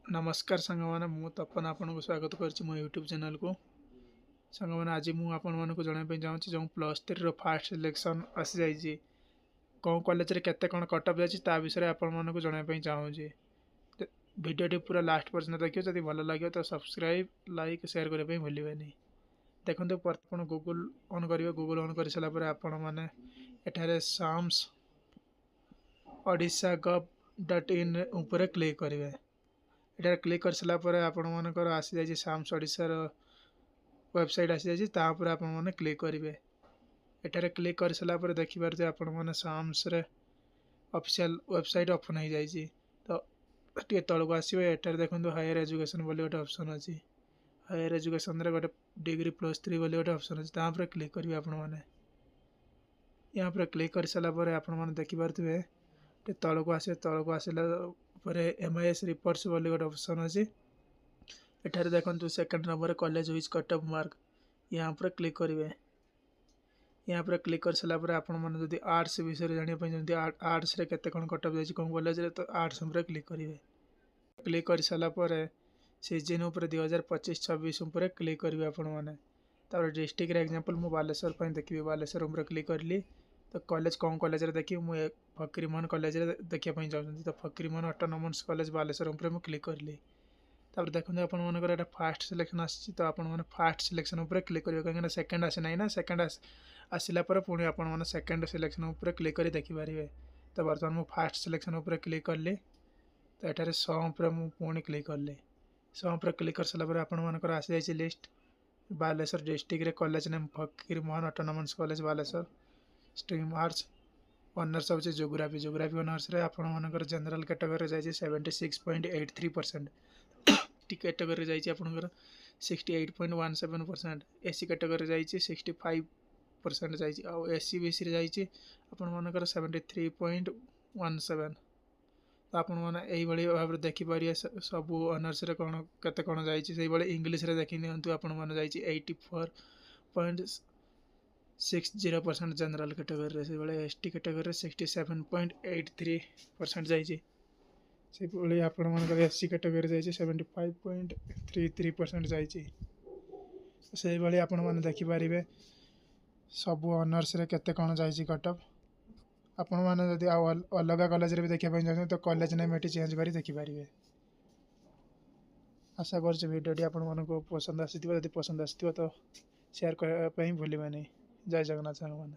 ନମସ୍କାର ସାଙ୍ଗମାନେ, ମୁଁ ତପନ ଆପଣଙ୍କୁ ସ୍ୱାଗତ କରୁଛି ମୋ ୟୁଟ୍ୟୁବ୍ ଚ୍ୟାନେଲ୍କୁ। ସାଙ୍ଗମାନେ, ଆଜି ମୁଁ ଆପଣମାନଙ୍କୁ ଜଣାଇବା ପାଇଁ ଚାହୁଁଛି, ଯେଉଁ +3ର ଫାଷ୍ଟ ସିଲେକ୍ସନ୍ ଆସିଯାଇଛି, କେଉଁ କଲେଜରେ କେତେ କ'ଣ କଟ୍ ଅଫ୍ ଯାଇଛି, ତା ବିଷୟରେ ଆପଣମାନଙ୍କୁ ଜଣାଇବା ପାଇଁ ଚାହୁଁଛି। ଭିଡ଼ିଓଟି ପୁରା ଲାଷ୍ଟ ପର୍ଯ୍ୟନ୍ତ ଦେଖିବେ। ଯଦି ଭଲ ଲାଗିବ ତ ସବସ୍କ୍ରାଇବ୍, ଲାଇକ୍, ସେୟାର କରିବା ପାଇଁ ଭୁଲିବେନି। ଦେଖନ୍ତୁ, ଆପଣ ଗୁଗୁଲ୍ ଅନ୍ କରିବେ। ଗୁଗୁଲ୍ ଅନ୍ କରିସାରିଲା ପରେ ଆପଣମାନେ ଏଠାରେ SAMS Odisha gov.in ଉପରେ କ୍ଲିକ୍ କରିବେ। ଏଠାରେ କ୍ଲିକ୍ କରିସାରିଲା ପରେ ଆପଣମାନଙ୍କର ଆସିଯାଇଛି, ସାମ୍ସ ଓଡ଼ିଶାର ୱେବସାଇଟ୍ ଆସିଯାଇଛି। ତା ଉପରେ ଆପଣମାନେ କ୍ଲିକ୍ କରିବେ। ଏଠାରେ କ୍ଲିକ୍ କରିସାରିଲା ପରେ ଦେଖିପାରୁଥିବେ ଆପଣମାନେ, ସାମ୍ସରେ ଅଫିସିଆଲ୍ ୱେବସାଇଟ୍ ଓପନ୍ ହୋଇଯାଇଛି। ତ ଟିକେ ତଳକୁ ଆସିବେ। ଏଠାରେ ଦେଖନ୍ତୁ, ହାୟର ଏଜୁକେସନ୍ ବୋଲି ଗୋଟେ ଅପସନ୍ ଅଛି। ହାୟର ଏଜୁକେସନ୍ରେ ଗୋଟେ ଡିଗ୍ରୀ +3 ବୋଲି ଗୋଟେ ଅପସନ୍ ଅଛି। ତା ଉପରେ କ୍ଲିକ୍ କରିବେ ଆପଣମାନେ। ୟା ଉପରେ କ୍ଲିକ୍ କରିସାରିଲା ପରେ ଆପଣମାନେ ଦେଖିପାରୁଥିବେ, ଟିକେ ତଳକୁ ଆସିବେ। ତଳକୁ ଆସିଲା ପରେ ଏମ୍ଆଇଏସ୍ ରିପୋର୍ଟସ୍ ବୋଲି ଗୋଟେ ଅପସନ୍ ଅଛି। ଏଠାରେ ଦେଖନ୍ତୁ, ସେକେଣ୍ଡ ନମ୍ବରରେ college wise cut off mark, ୟା ଉପରେ କ୍ଲିକ୍ କରିବେ। ୟା ଉପରେ କ୍ଲିକ୍ କରିସାରିଲା ପରେ ଆପଣମାନେ ଯଦି ଆର୍ଟ୍ସ ବିଷୟରେ ଜାଣିବା ପାଇଁ ଚାହୁଁଛନ୍ତି, ଆର୍ଟ୍ସରେ କେତେ କ'ଣ କଟ୍ ଅଫ୍ ଯାଇଛି କେଉଁ କଲେଜରେ, ତ ଆର୍ଟ୍ସ ଉପରେ କ୍ଲିକ୍ କରିବେ। କ୍ଲିକ୍ କରିସାରିଲା ପରେ ସିଜିନ୍ ଉପରେ 2025-26 ଉପରେ କ୍ଲିକ୍ କରିବେ ଆପଣମାନେ। ତାପରେ ଡିଷ୍ଟ୍ରିକ୍ଟରେ ଏକ୍ଜାମ୍ପଲ୍ ମୁଁ ବାଲେଶ୍ୱର ପାଇଁ ଦେଖିବି। ବାଲେଶ୍ୱର ଉପରେ କ୍ଲିକ୍ କରିଲି। ତ କଲେଜ, କେଉଁ କଲେଜରେ ଦେଖିବି? ମୁଁ ଫକୀରମୋହନ କଲେଜରେ ଦେଖିବା ପାଇଁ ଚାହୁଁଛନ୍ତି, ତ ଫକୀରମୋହନ ଅଟୋନମସ୍ କଲେଜ, ବାଲେଶ୍ୱର ଉପରେ ମୁଁ କ୍ଲିକ୍ କରିଲି। ତାପରେ ଦେଖନ୍ତୁ, ଆପଣମାନଙ୍କର ଏଇଟା ଫାଷ୍ଟ ସିଲେକ୍ସନ୍ ଆସିଛି, ତ ଆପଣମାନେ ଫାଷ୍ଟ ସିଲେକ୍ସନ୍ ଉପରେ କ୍ଲିକ୍ କରିବେ, କାହିଁକିନା ସେକେଣ୍ଡ ଆସିନାହିଁ ନା। ସେକେଣ୍ଡ ଆସିଲା ପରେ ପୁଣି ଆପଣମାନେ ସେକେଣ୍ଡ ସିଲେକ୍ସନ୍ ଉପରେ କ୍ଲିକ୍ କରି ଦେଖିପାରିବେ। ତ ବର୍ତ୍ତମାନ ମୁଁ ଫାଷ୍ଟ ସିଲେକ୍ସନ୍ ଉପରେ କ୍ଲିକ୍ କଲି। ତ ଏଠାରେ ସମ୍ ଉପରେ ମୁଁ ପୁଣି କ୍ଲିକ୍ କଲି। ସମ୍ ଉପରେ କ୍ଲିକ୍ କରିସାରିଲା ପରେ ଆପଣମାନଙ୍କର ଆସିଯାଇଛି ଲିଷ୍ଟ। ବାଲେଶ୍ୱର ଡିଷ୍ଟ୍ରିକ୍ଟରେ college name Fakir Mohan autonomous college, Balasore, stream arts, honours ହେଉଛି ଜୋଗ୍ରାଫି। ଜୋଗ୍ରାଫି ଅନର୍ସରେ ଆପଣମାନଙ୍କର ଜେନେରାଲ କ୍ୟାଟେଗୋରୀରେ ଯାଇଛି 76.83%, ଟି କ୍ୟାଟେଗୋରୀରେ ଯାଇଛି ଆପଣଙ୍କର 68.17%, ଏସ୍ ସି କ୍ୟାଟେଗୋରୀରେ ଯାଇଛି 65% ଯାଇଛି, ଆଉ ଏସ୍ ଇ ବି ସିରେ ଯାଇଛି ଆପଣମାନଙ୍କର 73.17। ତ ଆପଣମାନେ ଏଇଭଳି ଭାବରେ ଦେଖିପାରିବେ ସବୁ ଅନର୍ସରେ କ'ଣ କେତେ କ'ଣ ଯାଇଛି। ସେଇଭଳି ଇଂଲିଶରେ ଦେଖି ନିଅନ୍ତୁ ଆପଣମାନେ, ଯାଇଛି 84.60% ଜେନେରାଲ କ୍ୟାଟେଗୋରୀରେ। ସେଇଭଳି ଏସ୍ ଟି କ୍ୟାଟେଗୋରୀରେ 67.83% ଯାଇଛି। ସେଇଭଳି ଆପଣମାନଙ୍କର ଏସ୍ ସି କ୍ୟାଟେଗୋରୀ ଯାଇଛି 75.33% ଯାଇଛି। ସେଇଭଳି ଆପଣମାନେ ଦେଖିପାରିବେ ସବୁ ଅନର୍ସରେ କେତେ କ'ଣ ଯାଇଛି କଟ୍ ଅଫ୍। ଆପଣମାନେ ଯଦି ଆଉ ଅଲଗା କଲେଜରେ ବି ଦେଖିବା ପାଇଁ ଚାହୁଁଛନ୍ତି, ତ କଲେଜ ନେମ୍ ଏଠି ଚେଞ୍ଜ କରି ଦେଖିପାରିବେ। ଆଶା କରୁଛି ଭିଡ଼ିଓଟି ଆପଣମାନଙ୍କୁ ପସନ୍ଦ ଆସିଥିବ। ଯଦି ପସନ୍ଦ ଆସିଥିବ ତ ସେୟାର କରିବା ପାଇଁ ଭୁଲିବେନି। ଜୟ ଜଗନ୍ନାଥ ସାଙ୍ଗମାନେ।